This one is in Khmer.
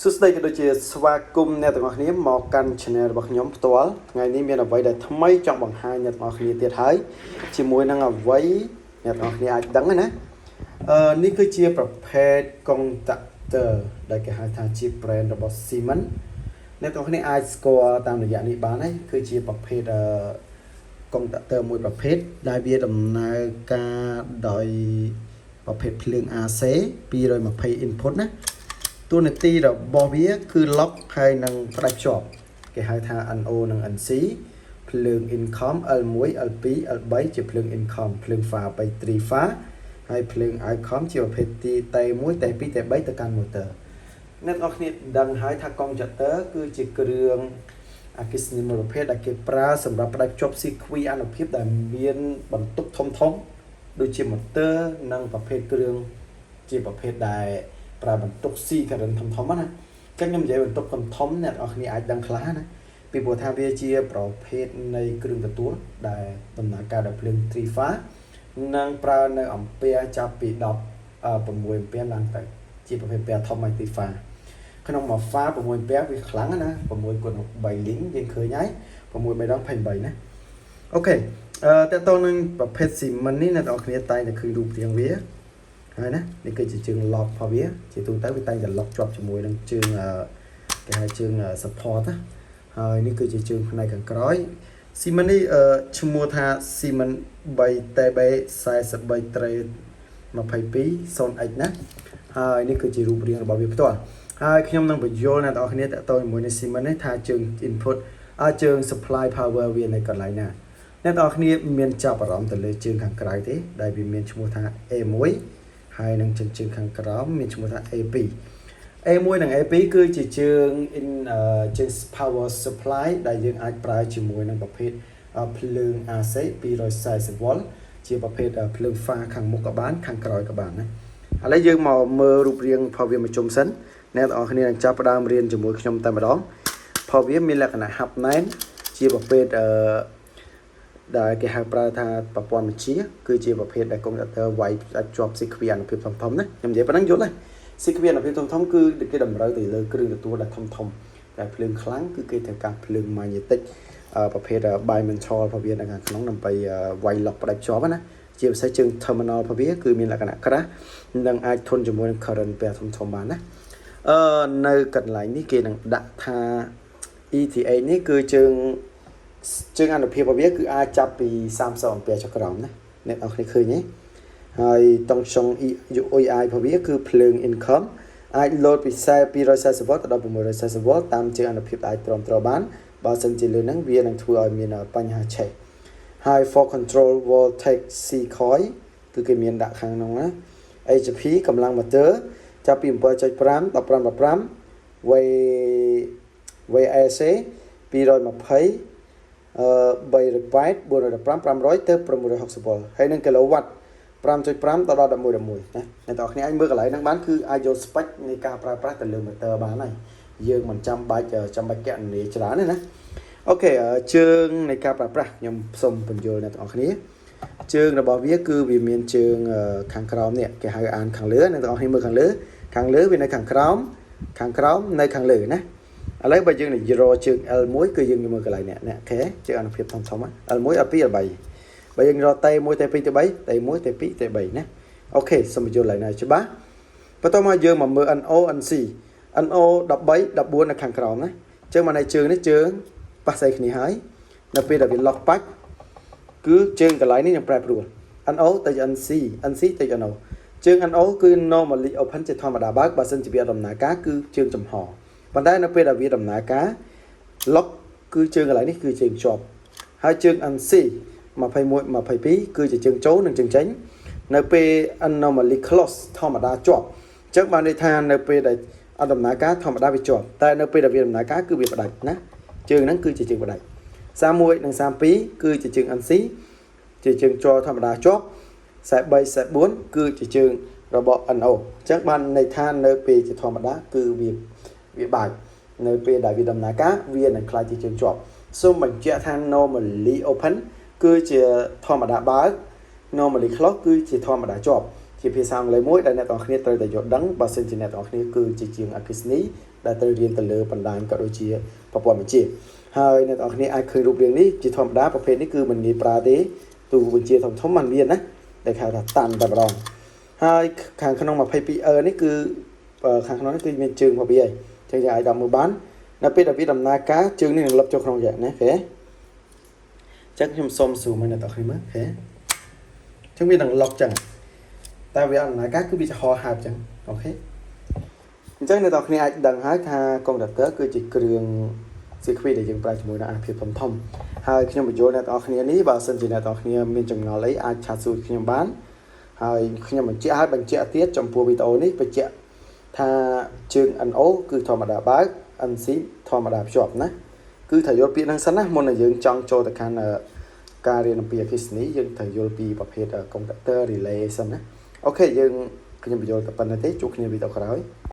សួស្តីក៏ដូចជាស្វាគមន៍អ្នកទាំងអស់គ្នាមកកាន់ Channel របស់ខ្ញុំផ្ទាល់ថ្ងៃនេះមានអ្វីដែលថ្មីចង់បង្ហាញអ្នកទាំងអស់គ្នាទៀតហើយជាមួយនឹងអ្វីអ្នកទាំងអស់គ្នាអាចដឹងណានេះគឺជាប្រភេទកុងតាក់ទ័រដែលគេហៅថាជា brand របស់ Siemens អ្នកទាំងអស់គ្នាអាចស្គាល់តាមរយៈនេះបានហើយគឺជាប្រភេទកុងតាក់ទ័រមួយប្រភេទដែលវាដំណើរការដោយប្រភេទភ្លើង AC 220 input ណា តួនាទីរបស់វាគឺ lock ហើយនឹងផ្ដាច់ជាប់គេហៅថា NO និង NC ភ្លើង income L1 L2 L3 ជាភ្លើង income ភ្លើង phase 3 3 phase ហើយភ្លើង outcome ជាប្រភេទទី T1 T2 T3 ទៅកាន់ motor អ្នកទាំងអស់គ្នាដឹងហើយថាកុងតាក់ទ័រគឺជាគ្រឿងអគ្គិសនីមួយប្រភេទដែលគេប្រើសម្រាប់ផ្ដាច់ភ្ជាប់ស៊ីគ្វីអនុភាពដែលមានបន្ទុកធំធំដូចជា motor និងប្រភេទគ្រឿងជាប្រភេទដែលប្រើបន្ទុកស៊ី current ធំធំណាអញ្ចឹងខ្ញុំនិយាយបន្ទុកធំធំអ្នកទាំងអស់គ្នាអាចដឹងខ្លះណាពីព្រោះថាវាជាប្រភេទនៃគ្រឿងទទួលដែលដំណើរការដោយភ្លើង 3 phase និងប្រើនៅអំពែចាប់ពី10 6អំពែឡើងទៅជាប្រភេទពែធំហើយ3 phase ក្នុងមួយ phase 6អំពែវាខ្លាំងណាស់6គុណ3លីងយើងឃើញហើយ6 3ដង28ណាOK តើតើនឹងប្រភេទ Siemens នេះអ្នកទាំងអស់គ្នាតែងតែឃើញរូបរាងវាហើយណានេះគឺជាជើង lock របស់វាជាទូទៅវាតែងតែ lock ជាប់ជាមួយនឹងជើងគេហៅជើង support ណាហើយនេះគឺជាជើងផ្នែកខាងក្រោយ Siemens នេះឈ្មោះថា Siemens 3 TB 43 ត្រេ22 0X ណាហើយនេះគឺជារូបរាងរបស់វាផ្ទាល់ហើយខ្ញុំនឹងបញ្យល់អ្នកទាំងអស់គ្នាតទៅជាមួយនឹង Siemens នេះថាជើង input អើជើង supply power វានៅកន្លែងណាអ្នកទាំងអស់គ្នាមានចាប់អារម្មណ៍ទៅលើជើងខាងក្រៅទេដែលវាមានឈ្មោះថា A1 ហើយនឹងជើងជើងខាងក្រោមមានឈ្មោះថា A2 A1 និង A2 គឺជាជើង in ជើង power supply ដែលយើងអាចប្រើជាមួយនឹងប្រភេទភ្លើង AC 240 V ជាប្រភេទភ្លើងហ្វាខាងមុខក៏បានខាងក្រោយក៏បានណាឥឡូវយើងមកមើលរូបរាងផលវាមួយជុំសិនអ្នកទាំងអស់គ្នានឹងចាប់ផ្ដើមរៀនជាមួយខ្ញុំតែម្ដងផលវាមានលក្ខណៈហាប់ណែនជាប្រភេទអឺដែលគេហៅប្រើថាប្រព័ន្ធបញ្ជាគឺជាប្រភេទដែលកុំព្យូទ័រវាយអាចជាប់ស៊ីគ្វីអនុភាពធំៗណាខ្ញុំនិយាយប៉ុណ្ណឹងយល់ហើយស៊ីគ្វីអនុភាពធំធំគឺគេតម្រូវទៅលើគ្រឿងទទួលដែលធំធំតែភ្លើងខ្លាំងគឺគេត្រូវការភ្លើង magnetic ប្រភេទ bimetal របស់វានៅខាងក្នុងដើម្បីវាយ lock ផ្ដាច់ជាប់ណាជាពិសេសជើង terminal របស់វាគឺមានលក្ខណៈក្រាស់និងអាចធន់ជាមួយនឹង current ពែធំធំបានណានៅកន្លែងនេះគេនឹងដាក់ថា ETH នេះគឺជើងជើងអនុភាពរបស់វាគឺអាចចាប់ពី30អំពែចុះក្រោមណាអ្នកនរគ្នាឃើញទេហើយតុងចុង UII របស់វាគឺភ្លើង income អាចលោតពី240 V ទៅដល់640 V តាមជើងអនុភាពអាចទ្រាំទ្របានបើសិនជាលើហ្នឹងវានឹងធ្វើឲ្យមានបញ្ហាឆេះហើយ for control voltage C coil គឺគេមានដាក់ខាងក្នុងណា HP កម្លាំងម៉ូទ័រចាប់ពី7.5ដល់515 V VAC 220 380 415 500ទៅ660 V ហើយនឹងគីឡូវ៉ាត់5.5ដល់11 11ណាអ្នកទាំងអស់គ្នាអាចមើលកន្លែងហ្នឹងបានគឺអាចយក spec នៃការប្រើប្រាស់ទៅលើ motor បានហើយយើងមិនចាំបាច់ចាំបាច់កណនាច្រើនទេណាOK ជើងនៃការប្រើប្រាស់ខ្ញុំសូមបញ្យល់អ្នកទាំងអស់គ្នាជើងរបស់វាគឺវាមានជើងខាងក្រោមនេះគេហៅអានខាងលើអ្នកទាំងអស់គ្នាមើលខាងលើខាងលើវានៅខាងក្រោមខាងក្រោមនៅខាងលើណាឥឡូវបើយើងនិយាយរកជើង L1 គឺយើងមើលកន្លែងនេះនេះOK ជើងអនុភាពធំធំ L1 L2 L3 បើយើងរក T1 T2 T3 T1 T2 T3 ណាOK សូមបញ្យល់ឡើងណាច្បាស់បន្តមកយើងមកមើល NO NC NO 13 14នៅខាងក្រោមណាអញ្ចឹងមកในជើងនេះជើងប៉ះស្អីគ្នាហើយនៅពេលដែលវា lock បាច់គឺជើងកន្លែងនេះនឹងប្រែប្រួល NO ទៅ NC NC ទៅ NO ជើង NO គឺ normally open ជាធម្មតាបើកបើសិនជាវាដំណើរការគឺជើងចំហប៉ុន្តែនៅពេលដែលវាដំណើរការ lock គឺជើងកន្លែងនេះគឺជើងជាប់ហើយជើង NC 21 22គឺជាជើងចូលនិងជើងចេញនៅពេល normally close ធម្មតាជាប់អញ្ចឹងបានន័យថានៅពេលដែលអត់ដំណើរការធម្មតាវាជាប់តែនៅពេលដែលវាដំណើរការគឺវាផ្ដាច់ណាជើងហ្នឹងគឺជាជើងផ្ដាច់31និង32គឺជាជើង NC ជាជើងជ័រធម្មតាជាប់43 44គឺជាជើងរបស់ NO អញ្ចឹងបានន័យថានៅពេលជាធម្មតាគឺវាវាបើកនៅពេលដែលវាដំណើរការវានឹងក្លាយជាជើងជាប់សូមបញ្ជាក់ថា normally open គឺជាធម្មតាបើក normally close គឺជាធម្មតាជាប់ជា ជាភាសាអង់គ្លេសមួយដែលអ្នកទាំងអស់គ្នាត្រូវតែយល់ដឹងបើសិនជាអ្នកទាំងអស់គ្នាគឺជាជាងអគ្គិសនីដែលត្រូវរៀនទៅលើបណ្ដាញក៏ដូចជាប្រព័ន្ធបញ្ជាហើយអ្នកទាំងអស់គ្នាអាចឃើញរូបរាងនេះជាធម្មតាប្រភេទនេះគឺមិនងាយប្រើទេទូបញ្ជាធំធំมันមានណាដែលហៅថាតាន់តែម្ដងហើយខាងក្នុង 22E នេះគឺខាងក្នុងនេះគឺមានជើងរបស់វាហើយអញ្ចឹងយើងអាចដល់មើលបាននៅពេលដែលវាដំណើរការជើងនេះនឹងលឹបចូលក្នុងយ៉ាងណា OK អញ្ចឹងខ្ញុំសុំ zoom ឲ្យអ្នកទាំងអស់គ្នាមើល OK អញ្ចឹងវានឹងលុកចឹងតែវាអត់ដំណើរការគឺវាจะហោហើបចឹង OK អញ្ចឹងអ្នកទាំងអស់គ្នាអាចដឹងហើយថាកុំព្យូទ័រគឺជាគ្រឿង circuit ដែលយើងប្រើជាមួយនឹងអាភាពធំធំហើយខ្ញុំបញ្យល់អ្នកទាំងអស់គ្នានេះបើសិនជាអ្នកទាំងអស់គ្នាមានចម្ងល់អីអាច chat សួរខ្ញុំបានហើយខ្ញុំបញ្ជាក់ឲ្យបញ្ជាក់ទៀតចំពោះវីដេអូនេះបញ្ជាក់ថាជើង NO គឺធម្មតាបើក NC ធម្មតាភ្ជាប់ណាគឺត្រូវយល់ពាក្យហ្នឹងសិនណាមុននឹងយើងចង់ចូលទៅកាន់ការរៀនអំពីអគ្គិសនីយើងត្រូវយល់ពីប្រភេទ contactor relay សិនណា OK យើងខ្ញុំបញ្យល់តែប៉ុណ្្នេះទេជួបគ្នាវីដេអូក្រោយ។